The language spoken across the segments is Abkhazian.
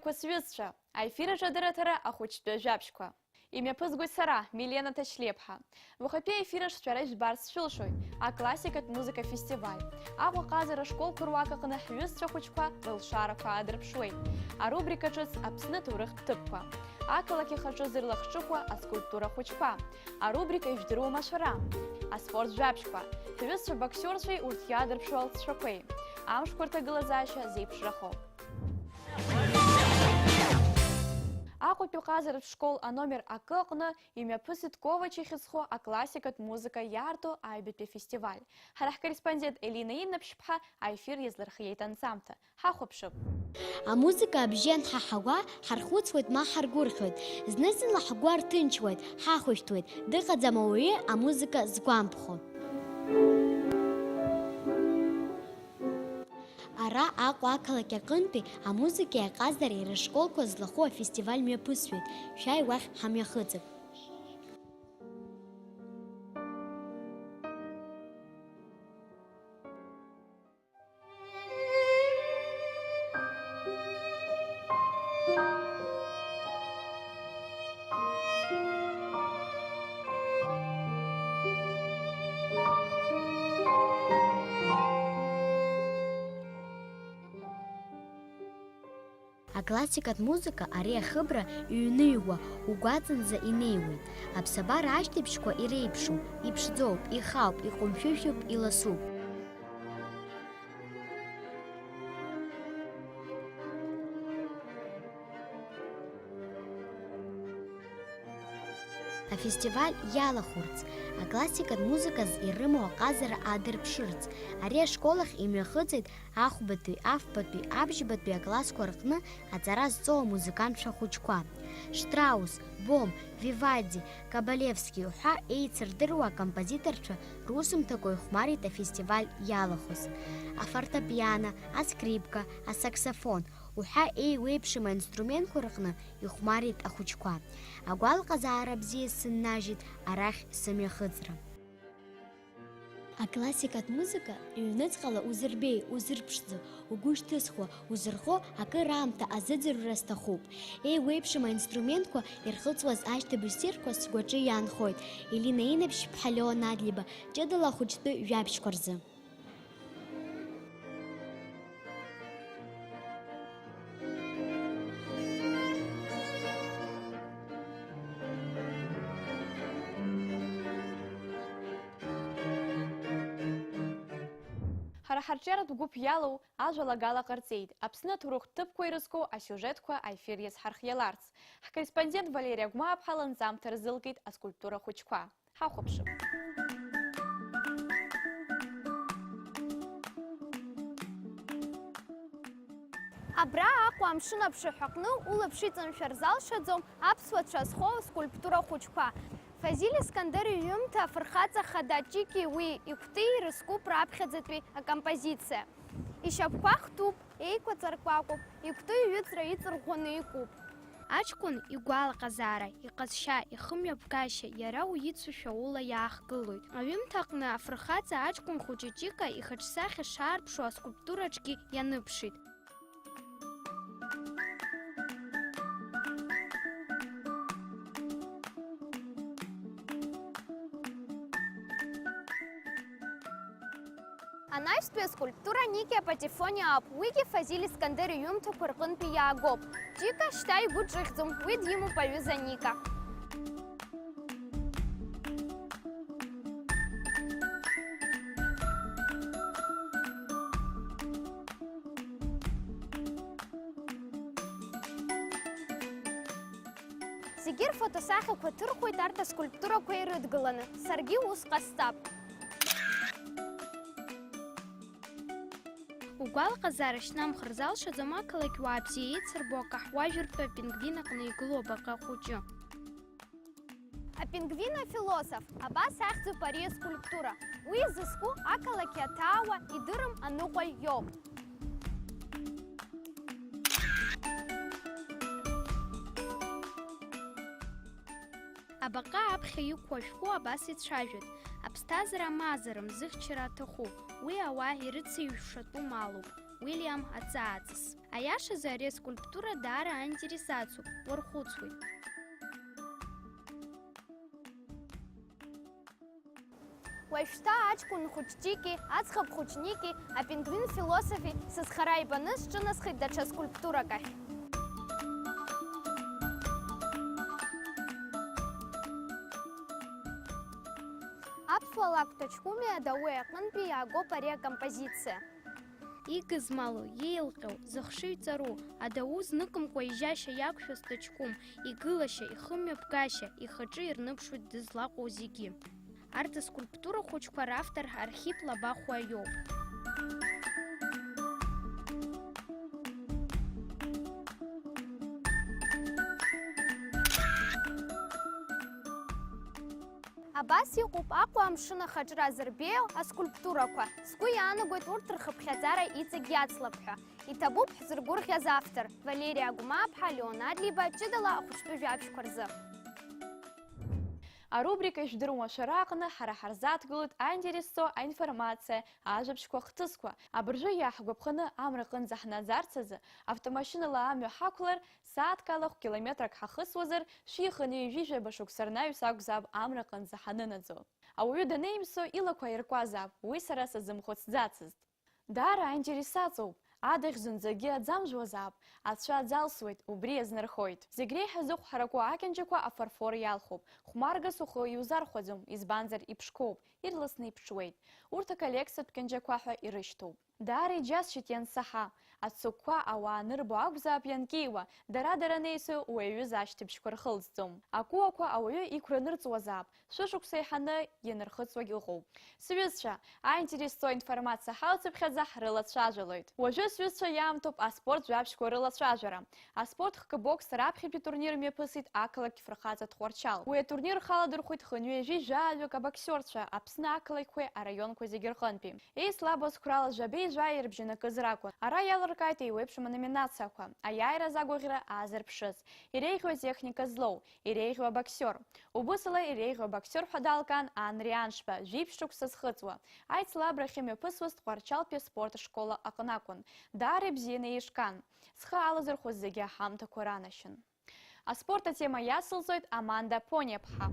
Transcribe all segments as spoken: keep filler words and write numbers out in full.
Қәа сҩызцәа, аефир аҿы адырраҭара ахәыҷтәы ажәабжьқәа. Имҩаԥызгоит сара, Милена Ҭачлеиԥҳа. Уахатәи аефир аҿы шәара ижәбарц шәылшоит аклассикатә музыка фестиваль. Аҟәа аҟазара ашколқәа руак аҟны ҳҩызцәа хәыҷқәа рылшарақәа аадырԥшуеит. Арубрика ҿыц Аԥсны аҭоурыхтә ҭыԥқәа. Ақалақь ахаҿы зырлахҿыхуа аскульптура хәыҷқәа. Арубрика Ижәдыруама шәара? Аспорт жәабжьқәа. Ҳҩызцәа боксиорцәеи урҭ иаадырԥшуа алҵшәақәеи. Амшқәа рҭагылазаашьа зеиԥшрахо. Аҟәатәи аҟазаратә школ аномер акы аҟны имҩаԥысит Ковач ихьӡхо аклассикатә музыка иаарту аҩбатәи афестиваль. Ҳара ҳкорреспондент Елина Инаԥшьԥҳа аефир иазлырхиеит анҵамҭа. Ҳахәаԥшып. Амузыка абжьы анҳаҳауа, ҳархәыцуеит ма ҳаргәырӷьоит. Зны-зынла ҳгәы арҭынчуеит, ҳахәышәтәуеит, дыҟаӡам ауаҩы амузыка згәамԥхо. Ара Аҟәа ақалақь аҟынтәи амузыкеи аҟазареи рышколқәа злахәу афестиваль мҩаԥысуеит, шәааи уахь ҳамҩахыҵып. Аклассикатә музыка ари ахыбра иҩныҩуа угәаҵанӡа инеиуеит. Аԥсабара ашьҭыбжьқәа иреиԥшуп, иԥшӡоуп, ихауп, иҟәымшәышәуп, иласуп. Афестиваль иалахәырц, аклассикатә музыказ ирымоу аҟазара аадырԥшырц, ари ашкол ахь имҩахыҵит ахәбатәи, афбатәи, абжьбатәи аклассқәа рҟны аҵара зҵоу амузыкантцәа хәыҷқәа. Штраус, Бом, Вивальди, Кабалевски уҳәа еицырдыруа акомпозиторцәа русумҭақәа ихәмарит афестиваль иалахәыз. Афортепиано, аскрипка, асаксофон уҳәа еиуеиԥшым аинструментқәа рҟны ихәмарит ахәыҷқәа. Агәалаҟазаара бзиа сыннажьит арахь сымҩахыҵра. Аклассикатә музыка ҩныҵҟала узырбеи, узырԥшӡо, угәы шьҭызхуа, узырхо акыраамҭа азыӡырҩра сҭахуп. Еиуеиԥшым аинструментқәа ирхыҵуаз ашьҭыбжь ссирқәа сгәаҿы иаанхоит, Елина Инаԥшьԥҳа, Леон Адлеиба, ҷыдала ахәыҷтәы жәабжьқәа рзы. Ҳара ҳарҿиаратә гәыԥ иалоу ажәалагала ҟарҵеит Аԥсны аҭоурыхтә ҭыԥқәа ирызку асиужетқәа аефир иазҳархиаларц. Ҳкорреспондент Валериа Гәмааԥҳа ланҵамҭа рзылкит аскульптура хәыҷқәа. Ҳахәаԥшып. Абра Аҟәа амшын аԥшаҳәаҟны улаԥш иҵамшәар залшаӡом аԥсуа цәа зхоу аскульптура хәыҷқәа. Фазиль Искандер иҩымҭа афырхаҵа хада Ҷики уи икәтеи ирызкуп раԥхьаӡатәи акомпозициа. Ишьапқәа хтуп, еиқәаҵаркәакәоуп, икәтоу иҩыҵра иҵырӷәӷәаны икуп. Аҷкәын игәалаҟазаара, иҟазшьа, ихымҩаԥгашьа иара уицушәа ула иаахгылоит. Аҩымҭаҟны афырхаҵа аҷкәын хәыҷы Ҷика ихаҿсахьа шаарԥшу аскульптураҿгьы ианыԥшит. Анаҩстәи аскульптура Никиа Патефони ауп, уигьы Фазиль Искандер иҩымҭақәа рҟынтәи иаагоуп. Ҷика шьҭа игәы ҿыхьӡом, уи димоуп аҩыза Ника. Зегьы рфотосахьақәа ҭырхуеит арҭ аскульптурақәа ирыдгыланы, саргьы ус ҟасҵап. Угәалаҟазаара шьҭнамхыр залшаӡом ақалақь уаа бзиа еицырбо акаҳуажәыртәы апингвин аҟны игылоу абаҟа хәыҷы. Апингвин афилософ, абас ахьӡуп ари аскульптура. Уи изызку ақалақь иаҭаауа идырым аныҟәаҩ иоуп. Абаҟа аԥхьа иқәу ашәҟәы абас ицәажәоит, аԥсҭазаара амазара мзыхьчара аҭахуп, уи ауаа ирыцеиҩшатәу малуп. Уильям аҵааҵыс. Аиашазы ари аскульптура даара аинтерес ацуп, уархәыцуеит. Уажәшьҭа аҷкәын хәыҷ Ҷики, аӡӷаб хәыҷ Ники, апингвин философи сызхара ибаны сҿынасхеит даҽа скульптурак ахь. Аԥсуа лакә ҭаҷкәыми адауи аҟынтәи иаагоуп ари акомпозициа. Игызмалу, иеилҟьоу, зыхшыҩ ҵару, адау зныкымкәа ижьашьа иақәшәаз ҭаҷкәым, игылашьа, ихымҩаԥгашьа, ихаҿы ирныԥшуеит дызлаҟоу зегьы. Арҭ аскульптура хәыҷқәа равтор Архип Лабахәуа иоуп. Абас иҟоуп Аҟәа амшын ахаҿра зырбеиоу аскульптурақәа. Сгәы иаанагоит урҭ рхыԥхьаӡара иҵегь иацлап ҳәа. Иҭабуп ҳзыргәырӷьаз автор, Валери Агәмааԥҳа, Леонард Либа, ҷыдала ахәыҷтәы жәабжьқәа рзы. Арубрика Ижәдыруама шәара аҟны ҳара ҳарзааҭгылоит аинтересо аинформациа, ажәабжьқәа, ахҭысқәа. Абыржәы иааҳгәаԥханы амра аҟынӡа ҳнаӡарц азы, автомашьынала амҩа ҳақәлар, сааҭк ала хә-километрак ҳахысуазар, шәи хынҩажәи жәаба шықәса рнаҩс акәзаап амра аҟынӡа ҳанынаӡо. Ауаҩы данеимсо илақәа аиркуазаап, уи сара сазымхәыцӡацызт. Даара аинтерес аҵоуп, адаӷь зынӡагьы аӡамжәуазаап, ацәа аӡалсуеит, убри иазнархоит. Зегь реиҳа зыхә ҳараку акьанџьақәа афарфор иалхуп, хәмаргас ухы иузархәаӡом, избанзар иԥшқоуп, ирласны иԥҽуеит. Урҭ аколлекциатә кьанџьақәа ҳәа ирышьҭоуп. Даара иџьасшьеит иансаҳа. Ацыгәқәа ауаа анырбо акәзаап ианкьиуа, дара-дара анеисо уаҩы зашьҭыбжьқәа рхылҵӡом. Акәуақәа ауаҩы иқәра нырҵуазаап, шәышықәса еиҳаны ианырхыҵуагь ыҟоуп. Сҩызцәа, аинтересо аинформациа ҳалацыԥхьаӡа ҳрылацәажәалоит. Уажәы сҩызцәа иаамҭоуп аспорт жәабжьқәа рылацәажәара. Аспорт хкы бокс раԥхьатәи турнир мҩаԥысит ақалақь Фырхаҵа Тҟәарчал. Уи атурнир рхаладырхәит хынҩажәи жәаҩык абоксиорцәа Аԥсны ақалақьқәеи араионқәа зегьы рҟынтәи. Еицлабуаз қәрала жәабеи жәаҩеи рыбжьанакыз ракәын. Ара иалыркааит еиуеиԥшым аноминациақәа, аиааира азы агәаӷьра аазырԥшыз, иреиӷьу атехника злоу, иреиӷьу абоксиор. Убысала иреиӷьу абоксиор ҳәа далкаан Анри Аншба, жәиԥшь шықәса зхыҵуа. Аицлабра ахьымҩаԥысуаз Тҟәарчалтәи аспорт ашкол аҟны акәын. Даара ибзианы еишкан. Зхы алазырхәыз зегьы аҳамҭақәа ранашьан. Аспорт атема иацылҵоит Аманда Ԥониаԥҳа.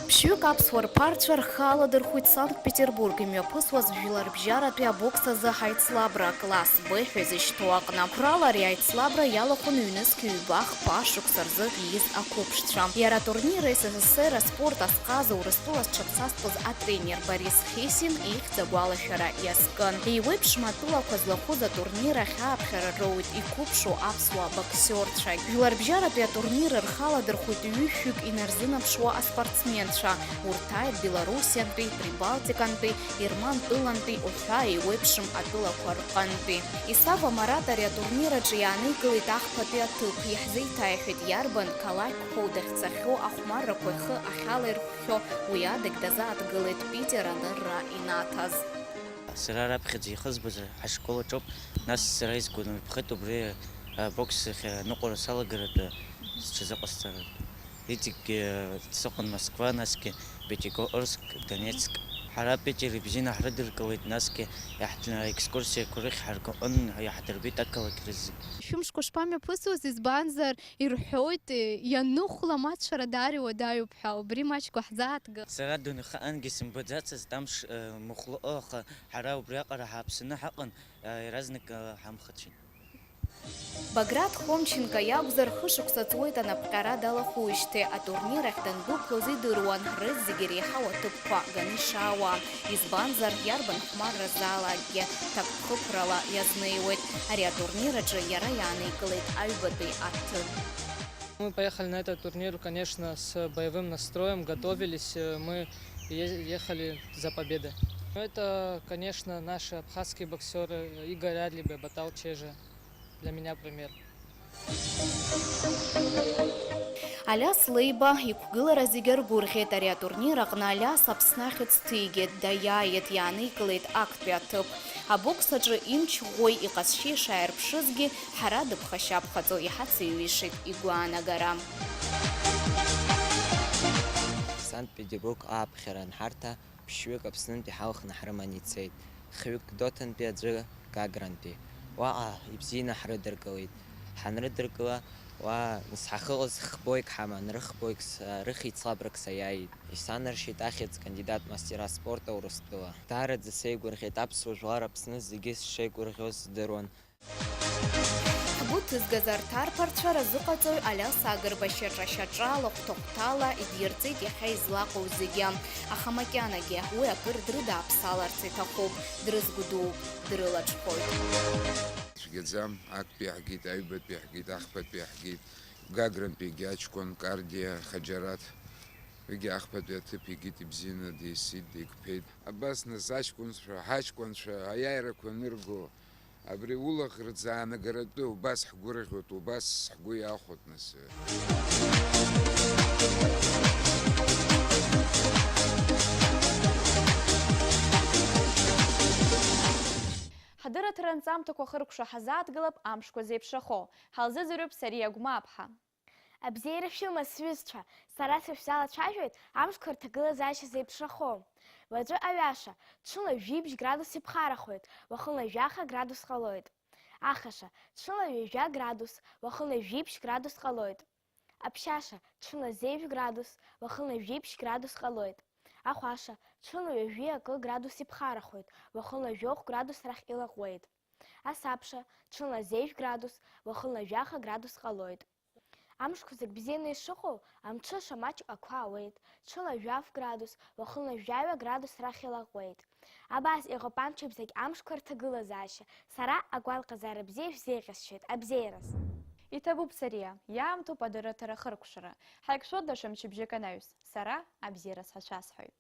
Ԥшьҩык аԥсуа рԥарцәа рхы аладырхәит Санкт-Петербург имҩаԥысуаз жәларбжьаратәи абокс азы ҳаицлабра, класс Б ҳәа изышьҭоу аҟны. Қәрала ари аицлабра иалахәын ҩнызқь ҩба хԥа шықәса рзы ииз ақәыԥшцәа. Иара атурнир С С С Р аспорт азҟаза Урыстәыла зҽаԥсазтәыз атренер Борис Хесин ихьӡ агәалашәара иазкын. Еиуеиԥшым атәылақәа злахәыз атурнир ахь ааԥхьара роуит иқәыԥшу аԥсуа боксиорцәагь. Жәларбжьаратәи атурнир рхаладырхәит ҩышәҩык инарзынаԥшуа аспортсменцәа. Урҭ ааит Белоруссиантәи, Прибалтикантәи, Ермантәылантәи, уҳәа еиуеиԥшым атәылақәа рҟынтәи. Исава Марат ари атурнир аҿы иааникылеит ахԥатәи аҭыԥ, иаҳзеиҭаиҳәеит иарбан қалақьқәоу дахьцахьоу, ахәмаррақәа ихы ахьалаирхәхьоу, уи адагь дазааҭгылеит Питер анырра инаҭаз. Сара раԥхьаӡа ихызбаз ҳашкол аҿоуп, нас сара исгәаныԥхеит убри абокс ахь аныҟәара салагаратәы сҽазыҟасҵара. Иҵегьгьы сыҟан Москва, насгьы Пятигорск, Донецк. Ҳара Питер ибзианы ҳрыдыркылеит, насгьы иаҳҭ-, аекскурсиақәа рыхь ҳаргәаҟын, иаҳдырбеит ақалақь рызегь. Шәымшқәа шԥамҩаԥысуаз, избанзар, ирҳәоит, ианыхәлам ацәара даара иуадаҩуп ҳәа, убри маҷк уаҳзааҭгыл. Сара дунеихаангьы сымбаӡацызт амш, э, мыхәлаҟы, аха ҳара убриаҟара ҳааԥсаны ҳаҟан, э, иаразнак, э, ҳамхацәеит. Баграт Хомченко иакәзар, хышықәса ҵуеит анапҟьара далахәыжьҭеи, атурнир ахь дандәықәлоз идыруан, рызегьы реиҳау аҭыԥқәа ганы ишаауа. Избанзар, иарбан хәмарра залакгьы ҭакԥхықәрала иазнеиуеит. Ари атурнир аҿы иара иааникылеит аҩбатәи аҭыԥ. Мы поехали на этот турнир, конечно, с боевым настроем, готовились, э, мы е-, ехали за победой. Ну, это, конечно, наши абхазские боксёры, Игорь Адлибе, Батал Чеже. Для меня пример. Алиас Леиба иқәгылара зегьы ргәырӷьеит. Ари атурнир аҟны Алиас Аԥсны ахьӡ ҭигеит, даиааиит, иааникылеит актәи аҭыԥ. Абокс аҿы имч ӷәӷәеи иҟазшьеи шааирԥшызгьы, ҳара дыԥхашьаԥхаҵо иҳацеиҩишеит игәаанагара. Санкт-Петербург ааԥхьара анҳарҭа, ԥшьҩык Аԥснынтәи ҳалхны ҳрыманы ицеит. Хҩык Доҭантәи аӡәы Гагрантәи. Уаҟа ибзианы ҳрыдыркылеит. Ҳанрыдыркыла, уа, нас ҳахьыҟаз хбоик ҳаман, рыхбоик с-, рыхиҵлабрак саиааит. Исанаршьеит ахьӡ кандидат мастера спорта Урыстәыла. Даараӡа сеигәырӷьеит, аԥсуа жәлар Аԥсны зегьы сшеигәырӷьоз здыруан. Ҳгәы ҭызгаз арҭ арԥарцәа разыҟаҵаҩ Алиас Агрба шьаҿа-шьаҿала, хәҭа-хәҭала идирҵеит иахьа излаҟоу зегьы. Аха макьанагьы уи акыр дрыдааԥсаларц иҭахуп, дрызгәдууп, дрылаҽхәоит. Цәгьаӡам, актәи иаҳгеит, аҩбатәи иаҳгеит, ахԥатәи иаҳгеит, Гагрантәигьы аҷкәын Кардиа Хаџьараҭ, уигьы ахԥатәи аҭыԥ игеит, ибзианы дисит, деиқәԥеит. Абас нас аҷкәынцәа, ҳаҷкәынцәа аиааирақәа анырго, абри улаӷырӡ аанагаратәы убас ҳгәырӷьоит, убас ҳгәы иахәоит нас. Ҳадырраҭара анҵамҭақәа хыркәшо ҳазааҭгылап амшқәа зеиԥшрахо. Ҳалзыӡырҩып Сариа Гәмааԥҳа. Абзиара шәымаз, сҩызцәа! Сара сышәзалацәажәоит амшқәа рҭагылазаашьа зеиԥшрахо. Уаҵәы аҩаша, ҽынла жәибжь градус иԥхарахоит, уахынла жәаха градус ҟалоит. Ахаша, ҽынла ҩажәа градус, уахынла жәибжь градус ҟалоит. Аԥшьаша, ҽынла зеижә градус, уахынла жәибжь градус ҟалоит. Ахәаша, ҽынла ҩажәи акы градус иԥхарахоит, уахынла жәохә градус рахь илаҟәуеит. Асабша, ҽынла зеижә градус, уахынла жәаха градус ҟалоит. Амшқәа зегь бзианы ишыҟоу, амҽыша маҷк ақәа ауеит, ҽынла жәаф градус, уахынла жәаҩа градус рахь илаҟәуеит. Абас иҟоуп анцәа ибзагь амшқәа рҭагылазаашьа. Сара агәалаҟазаара бзиа шәзеиӷьасшьоит, абзиараз! Иҭабуп, Сариа, иаамҭоуп адырраҭара ахыркәшара. Ҳаиқәшәоит даҽа мчыбжьык анаҩс. Сара абзиараз ҳәа шәасҳәоит.